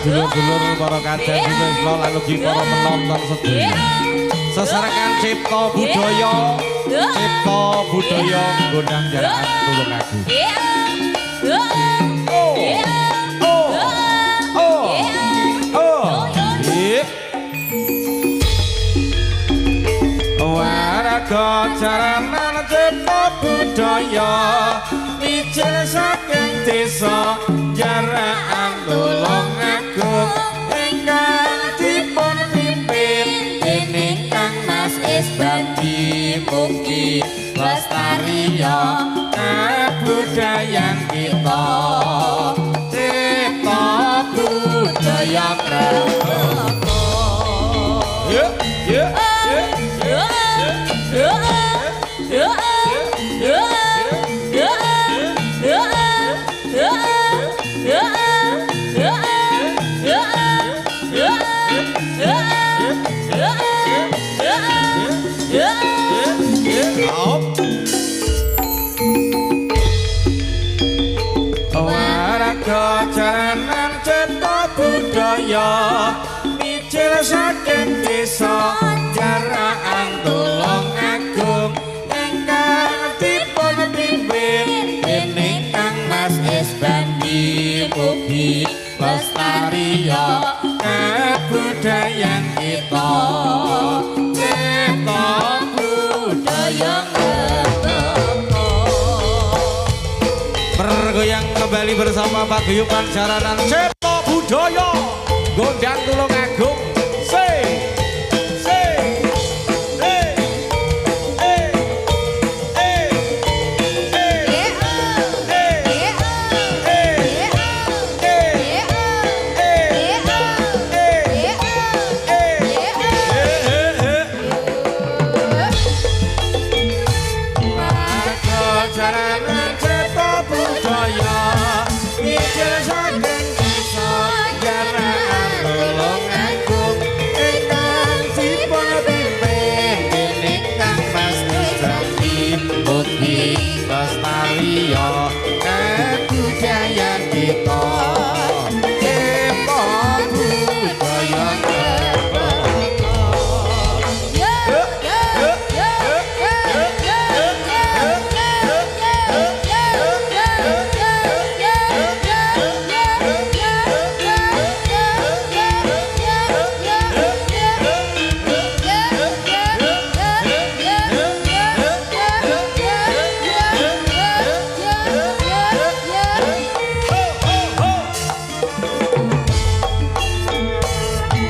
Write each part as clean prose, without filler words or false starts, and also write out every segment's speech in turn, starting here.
dulur-dulur para kadang Wisla lan ugi para penonton sedaya. Sesarengan Cipta Budaya, Cipta Budaya gondang Jarakan Tulungagung. Oh. Oh. Oh. Oh. Iya. Warga jaranan Cipta Budaya mijil saking desa Jarakan Tulungagung ingkang dipun pimpin dening Kang Mas Isbandi mugi lestariya kabudayan kita Cipta Budaya Krama. Ya, ya, ya. Warga jaranan Cipta Budaya mijil saking desa Jarakan Tulungagung ingkang dipun pimpin dening Kang Mas Isbandi mugi lestariya kabudayan kita Cipta Budaya. Bergoyang kembali bersama paguyuban Jaranan Cipta Budaya Gondang Tulungagung. C C E E E E E E E E E E. Warga Jaranan Cipta Budaya mijil saking desa Jarakan Tulungagung ingkang dipun pimpin dening Kang Mas Isbandi mugi lestariya kabudayan kita Cipta Budaya.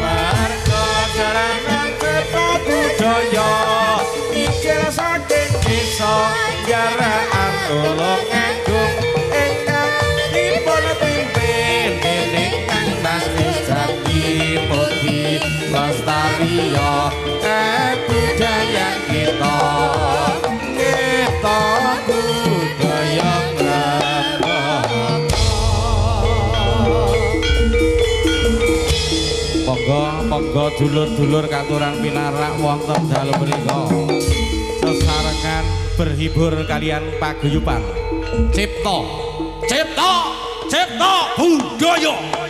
Warga Jaranan Cipta Budaya mijil saking desa Jarakan Tulungagung ingkang dipun pimpin dening Kang Mas Isbandi mugi lestariya kabudayan kita Cipta Budaya. Monggo monggo dulur-dulur katuran pinarak wonten dalu punika sesarengan berhibur kalian paguyuban Cipta Cipta Cipta Budaya.